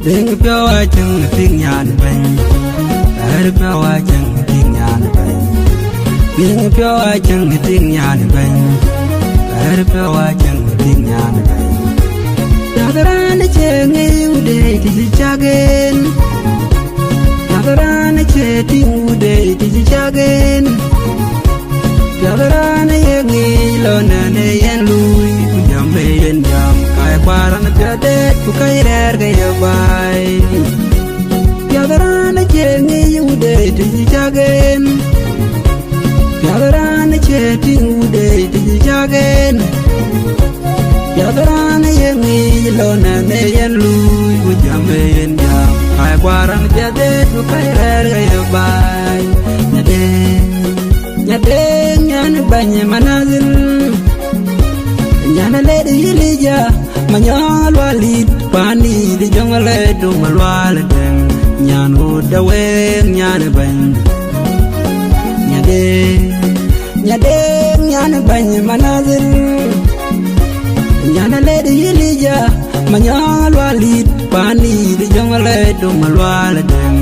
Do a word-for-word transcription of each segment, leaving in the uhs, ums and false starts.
Tiŋ piɔ̈u acäŋ tiŋ nyan bɛ̈ny. Ɣɛɛr piɔ̈u acäŋ tiŋ nyan bɛ̈ny. Tiŋ piɔ̈u acäŋ tiŋ nyan bɛ̈ny. Ɣɛɛr piɔ̈u acäŋ tiŋ nyan bɛ̈ny. Piath raan acie ŋic wudë tïc cak en. Piath raan acie tïŋ wudë tïc cak en. Piath raan aye ŋic lɔ nɛn ë yen luui, ku jam ë yen jam, ka ye kuar an piath deet, ku ka ye rɛɛr ke ye baai. Piath raan acie ŋic wudë tïc cak en. Piath raan acie tïŋ wudë tïc cak en. Piath raan aye ŋic lɔ nɛn ë yen luui, ku jam ë yen jam, ka ye kuar an piath deet, ku ka ye rɛɛr ke ye baai. Nyadë. Nyadë, nyan bɛ̈ny Manadhil, nyan alɛɛt Elija, manyɔŋ lualit, pani de jɔŋ alɛɛt dum alual dɛŋ, nyan ɣöt de week, nyan bɛ̈ny. Nyadë, nyadë, nyan bɛ̈ny Manadhil, nyan alɛɛt Elija, manyɔŋ lualit, pani de jɔŋ alɛɛt dum alual dɛŋ,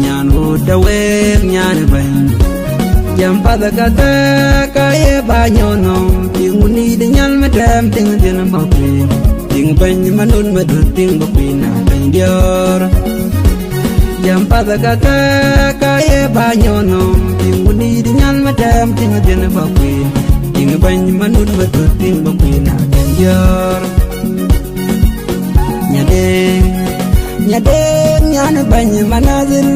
nyan ɣöt de week, nyan bɛ̈ny. Jam path ka thɛɛk ka ye ba nyɔn nɔm, tiŋ wuni de nyal me tɛm, tiŋ dhiën ba kueen, tiŋ bɛ̈ny manun me dut, tiŋ ba kueen a bɛ̈ny diɔɔr. Jam path ka thɛɛk ka ye ba nyɔn nɔm, tiŋ wuni de nyal me tɛm, tiŋ dhiën ba kueen, tiŋ bɛ̈ny manun me dut, tiŋ ba kueen a bɛ̈ny diɔɔr. Nyadë, nyadë, nyan bɛ̈ny Manadhil.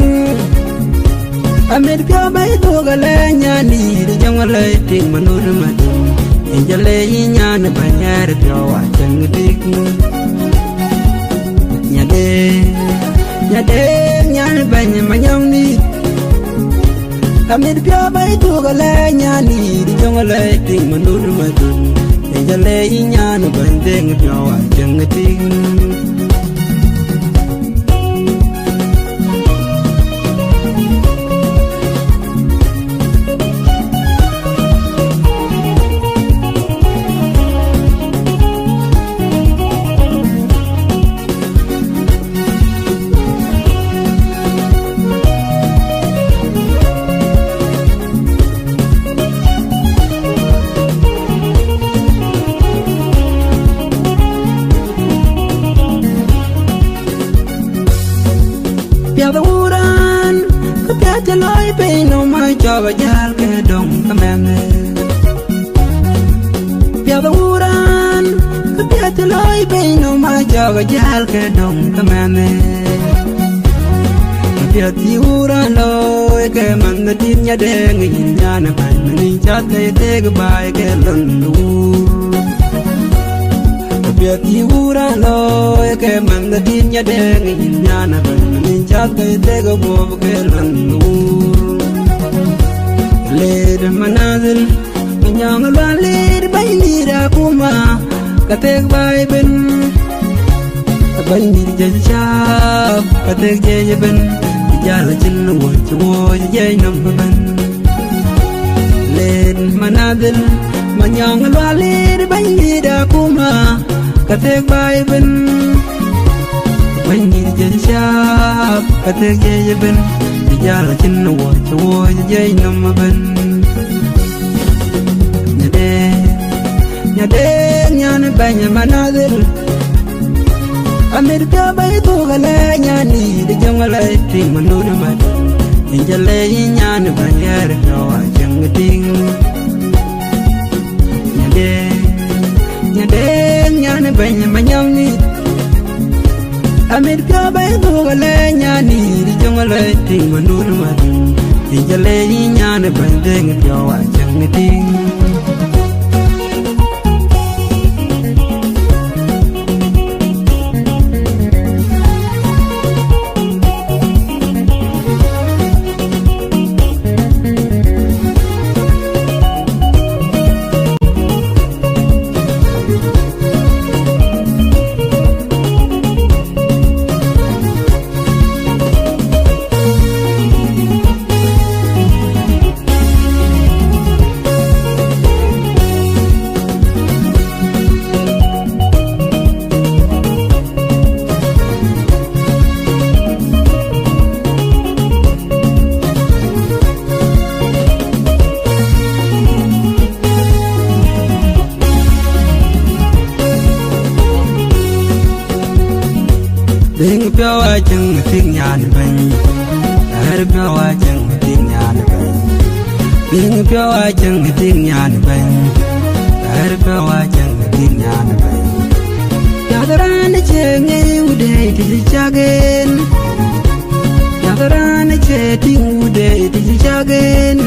Amit piɔ̈u bɛ̈i thok alɛ nyan dït jɔŋ alɛ tiŋ manur madum. Yen jɔ le yï nyan bɛ̈ny ɣɛɛr piɔ̈u acäŋ tik. Nyadë, nyadë, nyan bɛ̈ny manyɔŋ dït. Amit piɔ̈u bɛ̈i thok alɛ nyan dït jɔŋ alɛ tiŋ manur madum. Yen jɔ le yï nyan bɛ̈ny dheŋ piɔ̈u acäŋ tik. Piath wuran, ka piath cï lɔi piny nɔm ma cɔk ajäl ke döŋ ke mɛnhë. Piath wuran, ka piath cï lɔi piny nɔm ma cɔk ajäl ke döŋ ke mɛnhë. Ka piath cï wuran lɔi ke manh dït nyadɛŋ yïn nyan bɛ̈ny, mɛn yïn cath ke ye thek baai ke lon wur. Ka piath cï wuran lɔi ke manh dït nyadɛŋ yïn nyan bɛ̈ny, mɛn yïn cath ke ye thek guɔp ke lon wur. Leet Manadhil, manyɔŋ lual leet bɛ̈ny dït akuma, ka thek baai ëbën. Bɛ̈ny dït jɔc caap, ka thek jiɛc ëbën, jäl cïn wuɔ̈c, wuɔ̈c jiɛc nɔm ëbën. Leet Manadhil, manyɔŋ lual leet bɛ̈ny dït akuma, ka thek baai ëbën. Bɛ̈ny dït jɔc caap, ka thek jiɛc ëbën, jäl cïn wuɔ̈c, wuɔ̈c jiɛc nɔm ëbën. Nyadë, nyadë, nyan bɛ̈ny Manadhil. Amit piɔ̈u bɛ̈i thok alɛ nyan dït jɔŋ alɛ tiŋ manun madum. Yen jɔ le yï nyan bɛ̈ny ɣɛɛr piɔ̈u acäŋ tiŋ. Nyadë, nyadë, nyan bɛ̈ny manyɔŋ dït. Amit piɔ̈u bɛ̈i thok alɛ nyan dït jɔŋ alɛ tiŋ manun madum. Yen jɔ le yï nyan bɛ̈ny dheŋ piɔ̈u acäŋ tiŋ. Dhëŋ piɔ̈u acäŋ tik nyan bɛ̈ny, ɣɛɛr piɔ̈u acäŋ tik nyan bɛ̈ny. Dhëŋ piɔ̈u acäŋ tik nyan bɛ̈ny, ɣɛɛr piɔ̈u acäŋ tik nyan bɛ̈ny. Piath raan cie ŋic wudë tïc cak en, piath raan cie tïŋ wudë tïc cak en.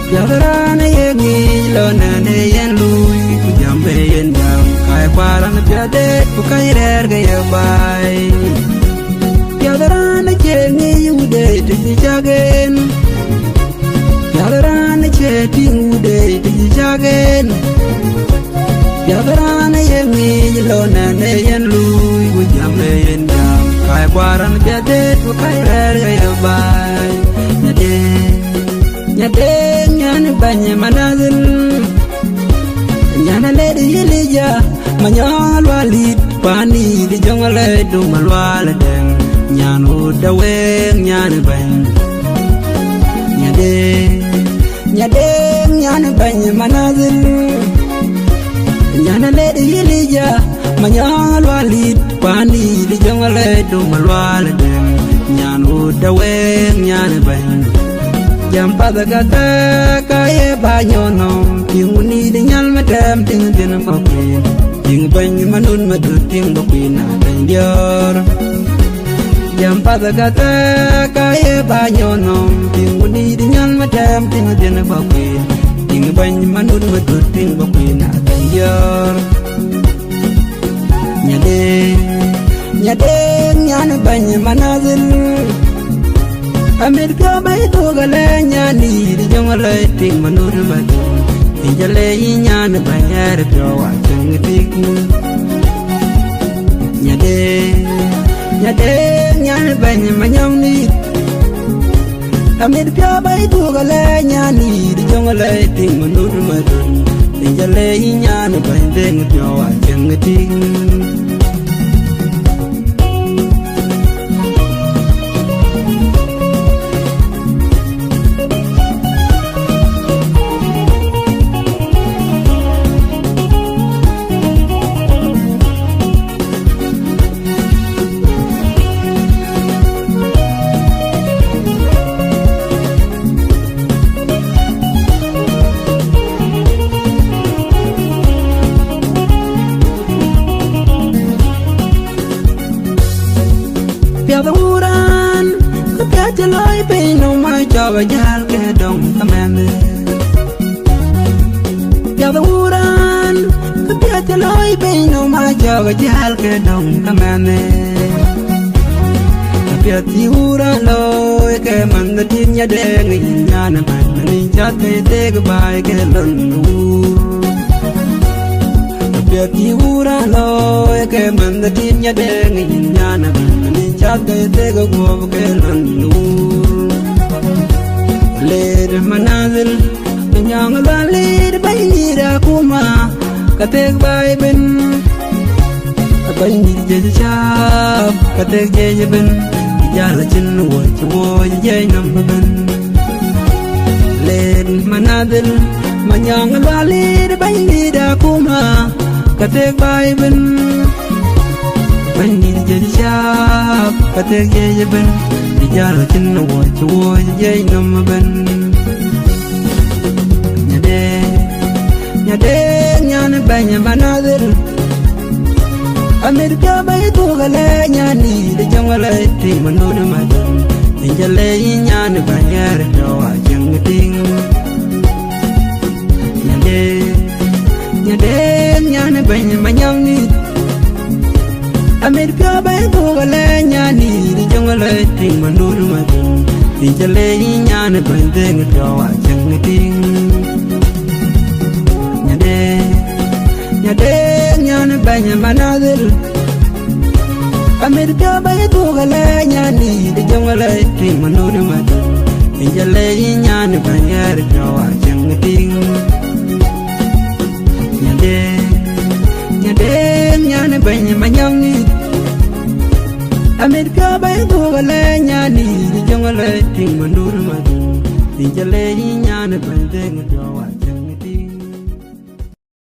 Piath raan ye ŋic lɔ nɛn ë yen luui, ku jam bë yen jam, kac kuar an piath deet, ku kac rɛɛr ke ye baai. Piath raan cie ŋic wudë tïc cak en, piath raan cie tïŋ wudë tïc cak en. Piath raan ye ŋic lɔ nɛn ë yen luui, ku jam bë yen jam, kac kuar an piath deet, ku kac rɛɛr ke ye baai. Nyadë. Nyadë, nyan bɛ̈ny Manadhil, nyan Alɛɛt Yilija, Manyɔŋ Lualit, pani di Jɔŋ Alɛɛt Dum Alual Dɛŋ, nyan Wut Dawëëŋ, nyan bɛ̈ny. Nyadë, nyadë, nyan bɛ̈ny Manadhil, nyan Alɛɛt Yilija, Manyɔŋ Lualit, pani di Jɔŋ Alɛɛt Dum Alual Dɛŋ, nyan Wut Dawëëŋ, nyan bɛ̈ny. Jam path ka thɛɛk ka ye ba nyɔn nɔm, tïŋ wuni di nyal ma tɛm, tïŋ dhiën ba kueen, tïŋ bɛ̈ny ma nun ma dut, tïŋ ba kueen a bɛ̈ny diɔ̈ɔ̈r. Jam path ka thɛɛk ka ye ba nyɔn nɔm, tïŋ wuni di nyal ma tɛm, tïŋ dhiën ba kueen, tïŋ bɛ̈ny ma nun ma dut, tïŋ ba kueen a bɛ̈ny diɔ̈ɔ̈r. Nyadë, nyadë, nyan bɛ̈ny Manadhil. Amit piɔ̈u bɛ̈ny thok alɛ nyan dït Jɔŋ Alɛɛt, tïŋ ma nun ma dut, tïŋ jɔ le yï nyan bɛ̈ny ɣɛɛr piɔ̈u acäŋ tik. Nyadë, nyadë, nyan bɛ̈ny Manyɔŋ dït. Amit piɔ̈u bɛ̈ny thok alɛ nyan dït Jɔŋ Alɛɛt, tïŋ ma nun ma dut, tïŋ jɔ le yï nyan bɛ̈ny Dhëŋ piɔ̈u acäŋ tik. Piath wuran, ka piath cï looi piny nɔm ma cɔk jäl ke dɔŋ ka mɛnhë. Piath wuran, ka piath cï looi piny nɔm ma cɔk jäl ke dɔŋ ka mɛnhë. Ka piath cï wuran looi ke manh dït Nyadëŋ, yïn nyan bɛ̈ny, manh cath ke thek baai ke lon wur. Ka piath cï wuran looi ke manh dït Nyadëŋ, yïn nyan bɛ̈ny, manh cath ke thek guɔ̈p ke lon wur. Leet Manadhil, Manyɔŋ Lualit, bɛ̈ny dït akuma, ka thek baai ëbën. Bɛ̈ny dït jiëc caap, ka thek jiëc ëbën, jäl acïn wuɔ̈c, wuɔ̈c jiëc nɔm ëbën. Leet Manadhil, Manyɔŋ Lualit, bɛ̈ny dït akuma, ka thek baai ëbën. Bɛ̈ny dït jiëc caap, ka thek jiëc ëbën, jäl acïn wuɔ̈c, wuɔ̈c jiëc nɔm ëbën. Nyadë, nyadë, nyan bɛ̈ny Manadhil. Amit piɔ̈u bɛ̈ny thok alɛ nyan dït Jɔŋ Alɛɛt, tïŋ ma nun ma dut, tïŋ jɔ le yï nyan bɛ̈ny ɣɛɛr piɔ̈u acäŋ tik. Nyadë, nyadë, nyan bɛ̈ny Manyɔŋ dït. Amit piɔ̈u bɛ̈ny thok alɛ nyan dït Jɔŋ Alɛɛt, tïŋ ma nun ma dut, tïŋ jɔ le yï nyan bɛ̈ny Dhëŋ piɔ̈u acäŋ tik. Nyadë, nyadë, nyan bɛ̈ny Manadhil. Amit piɔ̈u bɛ̈ny thok alɛ nyan dït Jɔŋ Alɛɛt, tïŋ ma nun ma dut, tïŋ jɔ le yï nyan bɛ̈ny ɣɛɛr piɔ̈u acäŋ tik. Nyadë, nyadë, nyan bɛ̈ny Manyɔŋ dït. Amit piɔ̈u bɛ̈ny thok alɛ nyan dït Jɔŋ Alɛɛt, tïŋ ma nun ma dut, tïŋ jɔ le yï nyan bɛ̈ny Dhëŋ piɔ̈u